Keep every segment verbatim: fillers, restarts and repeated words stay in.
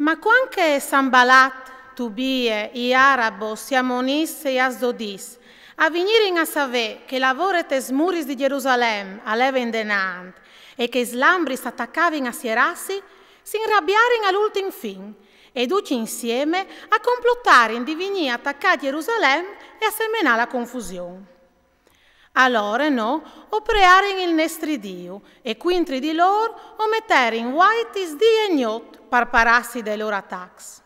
Ma cuant che Sanbalat, Tubie, i arabos, i amonits e i asdodits a vignirin a savê che la vore tes muris di Gjerusalem a leve indenant e che is lambris a tacavin a sierassi, si inrabiarin al ultin fin e ducj insieme a complotarin di vignî a tacâ Gjerusalem e a semenâ la confusion. Alore no o prearin il nestri Diu e cuintri di lôr o meterin vuaitis dì e gnot par parâsi dai lôr atacs.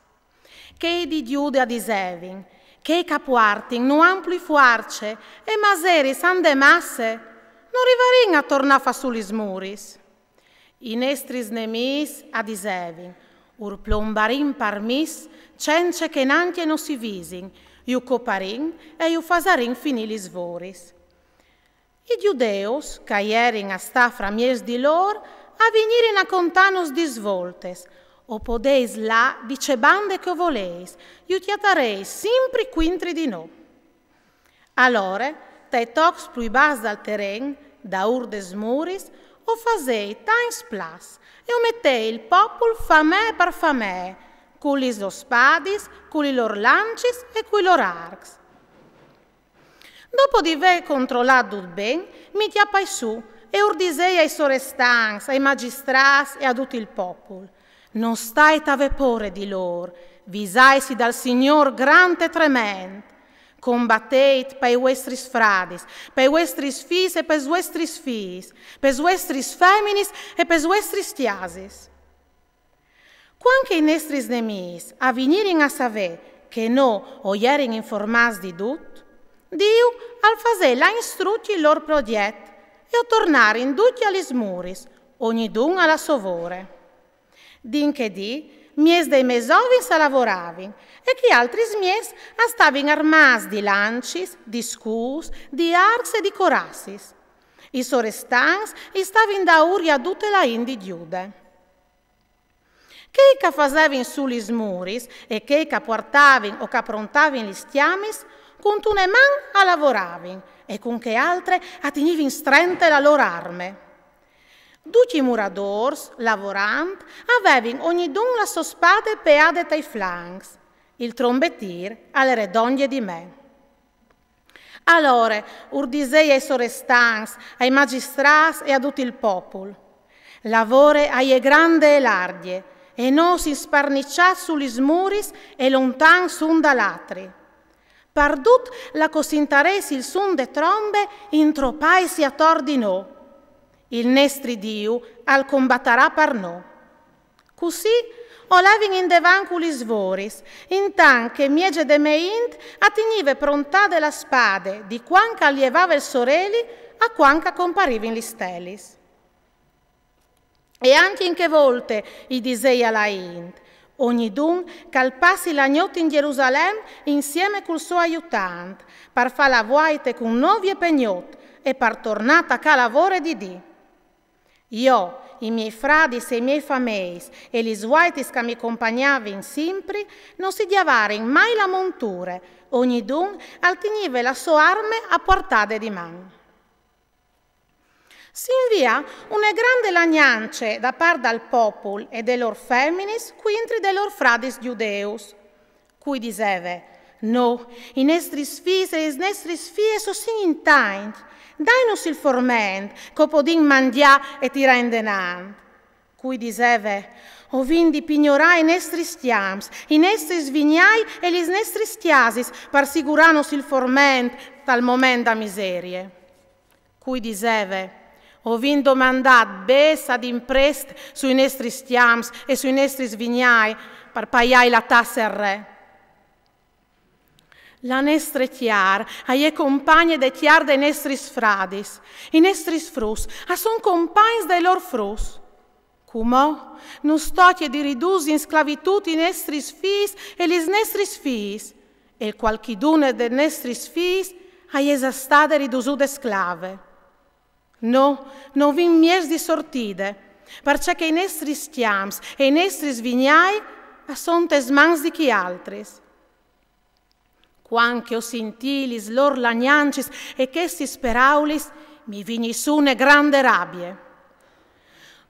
Chei di Gjude a disevin: chei ch'a puartin no àn plui fuarce e maseris a àn de masse, no rivarìn a tornâ a fâ sù lis muris. I nestris nemîs a disevin: ur plombarìn par mis cence che nancje no si visin, ju coparìn e ju fasarìn finî lis voris. I gjudeus, ch'a jerin a stâ framieç di lôr, a vignirin a contânus disvoltes: o podeis lâ di ce bande che o voleis, ju cjatareis simpri cuintri di nô. Alore, tai tocs plui bas dal teren, daûr des muris, o fasei tancj plats e o metei il popul famee par famee, cu lis lôr spadis, cu lis lôr lancis e cui lôr arcs. Dopo di vê controlât dut ben, mi cjapai sù e ur disei ai sorestants, ai magjistrâts e a dut il popul: no stait a vê pôre di lôr, visaitsi dal Signôr grant e trement. Combateit pai vuestris fradis, pai vuestris fîs e pes vuestris fîs, pes vuestris feminis e pes vuestris cjasis. Cuant che i nestris nemîs a vignirin a savê che nô o jerin informâts di dut, Diu al fasè lâ in strucj il lôr progjet e o tornarin ducj a lis muris, ognidun a la sô vore. Di in chê dì, mieç dai me zovins a lavoravin e chei altris mieç a stavin armâts di lancis, di scûts, di arcs e di corassis. I sorestants i stavin daûr a dute la int di Gjude. Chei ch'a fasevin sù lis muris e chei ch'a puartavin o ch'a prontavin lis cjamis, cuntune man a lavoravin e cun chê altre a tignivin strente la lôr arme. Ducj i muradôrs, lavorant, a vevin ognidun la sô spade peade tai flancs. Il trombetîr al jere dongje di me. Alore ur disei ai sorestants, ai magjistrâts e a dut il popul: la vore e je grande e largje, e nô o sin sparniçâts su lis muris e lontans un dal altri. Par dut là ch'o sintareis il sun de trombe, intropaitsi ator di nô. Il nestri Diu al combatarà par nô. Cussì o levin indevant cu lis voris, intant che mieze de me int a tignive prontade la spade, di cuant ch'al jevave il soreli a cuant ch'a comparivin lis stelis. E ancje in chê volte i disei a la int: ognidun ch'al passi la gnot in Gjerusalem insieme cul so aiutant, par fâ la vuaite cun nô vie pe gnot e par tornâ a tacâ la vore di dì. Jo, i miei fradis e i miei fameis e lis vuaitis ch'a mi compagnavin simpri, no si gjavarin mai la monture, ognidun al tignive la sô arme a puartade di man. Si invià une grande lagnance da part dal popul e des lôr feminis cuintri des lôr fradis gjudeus. Cui diseve: no, i nestris fîs e lis nestris fiis o sin in tancj, dainus il forment, ch'o podìn mangjâ e tirâ indenant. Cui diseve: o vin di pignorâ i nestris cjamps, i nestris vignâi e lis nestris cjasis par sigurânus il forment tal moment da miserie. Cui diseve: o vin domandât bêçs ad imprest sui nestris cjamps e sui nestris vignâi par paiâi la tasse al re. La nestre cjar e je compagne de cjar dai nestris fradis. I nestris fruts a son compagns dai lôr fruts. Cumò nus tocje di ridusi in sclavitût i nestris fîs e lis nestris fiis, e cualchidune des nestris fiis e je za stade ridusude sclave. No, no vin mieç di sortide, parcè che i nestris cjamps e i nestris vignâi a son tes mans di chei altris. Cuant che o sintîi lis lôr lagnancis e chestis peraulis, mi vignì sù une grande rabie.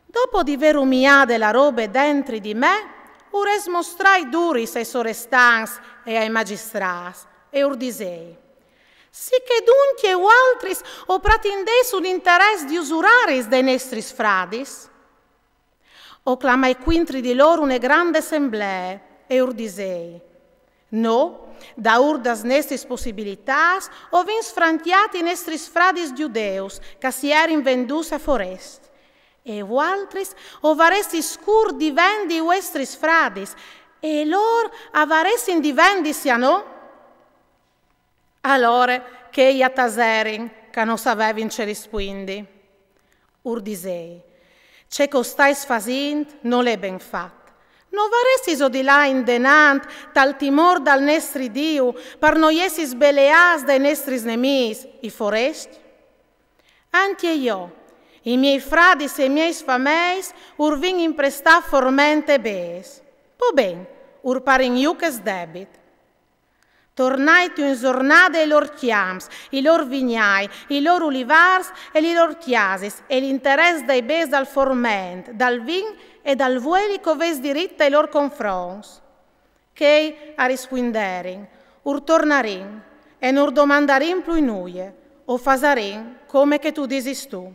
Dopo di vê rumiade la robe dentri di me, Ur es mostrai duris ai sorestans e ai magistrats, e ur disei: Si che duncje vualtris o pratindeis un interès di usuraris dai nestris fradis? O clamai cuintri di lôr une grande assemblee, e ur disei: No, daûr das nestris possibilitâts, o vin sfrantiât i nestris fradis judeus, che si jerin vendûts a forest. E vualtris o varessis cûr di vendi i vuestris fradis, e lôr a varessin di vendisi a nô? Alore chei a taserin, che no savevin ce rispuindi. Ur disei: Ce che o stais fasint nol è ben fat. No varessis di lâ indenant tal timôr dal nestri Diu, par no jessi sbeleâts dai nestris nemîs, i forescj? Ancje jo, i miei fradis e i miei fameis ur vin imprestât forment e bêçs. Po ben, ur parin jù chest debit. Tornait tu in zornade i lôr cjamps, i lôr vignâi, i lôr ulivârs e lis lôr cjasis, e l'interès dai bêçs dal forment, dal vin e dal vueli che o vês dirit tai lôr confronts. Chei a rispuinderin: Ur tornarìn, e no ur domandarìn plui nuie, o fasarìn come che tu disis tu.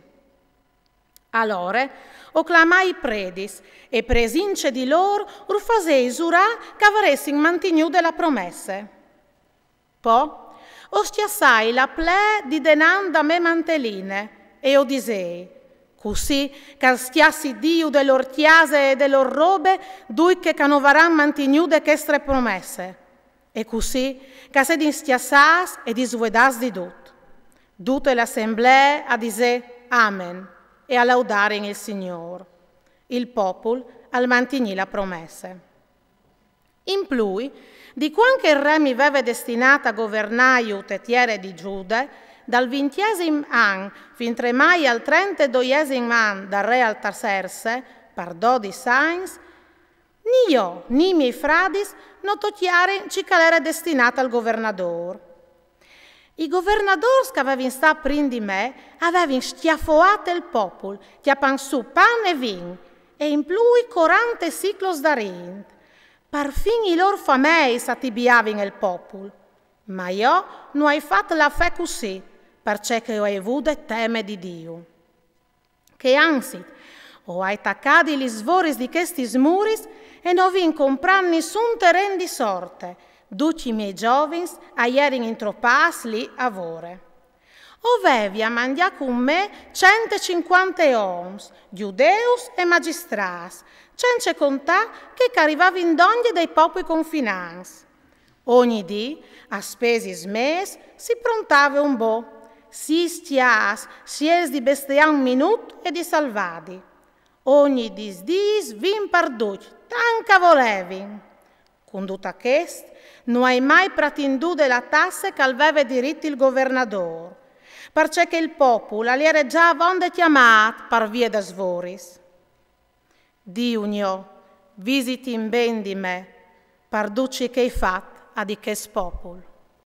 Alore o clamai i predis, e presince di lôr ur fasei zurâ che a varessin mantignude la promesse. Po o scjassai la plee di denant da mê manteline, e o disei: Cussì che al scjassi Diu de lôr cjase e de lôr robe ducj che no varan mantignude chestre promesse. E cussì che a sedin scjassâts e disvuedâts di dut. Dute la assemblee a disè: Amen, e a laudarin il Signôr. Il popul al mantignì la promesse. In plui, di cuant che il re mi veve destinât a governâ jù te tiere di Jude, dal vintiesim an fintremai al trentedoiesim an dal re Artaserse, par dodis agns, ni jo ni i miei fradis no tocjarin ce che al jere destinât al governadôr. I governadôrs che a vevin stât prin di me a vevin scjafoât il popul, cjapant sù pan e vin, e in plui corante siclos d'arint. Parfin i lôr fameis a tibiavin il popul. Ma jo no ai fat la fe cussì, parcè che o ai vude teme di Diu. Che anzit, o ai tacadi lis svoris di chestis muris e no vin comprât nissun teren di sorte. Ducj i miei zovins a jerin intropâts li a vore. O vevi a mangjâ cun me cent e cincuante oms, judeus e magistrâts, cence contâ chei che a rivavin dongje dai popui confinants. Ogni dì, a spesis mês, si prontave un bo. Sîs cjâfs, sielts di besteâ un minut e di salvâdi. Ogni dîs dîs vin par ducj, tant che a volevin. Cun dut chest, no ai mai pratindude la tasse che al veve dirit il governadôr, parcè che il popul al jere za vonde cjamât par vie das voris. Diu gno, visitin ben di me, par dut ce che o ai fat a di chest popul.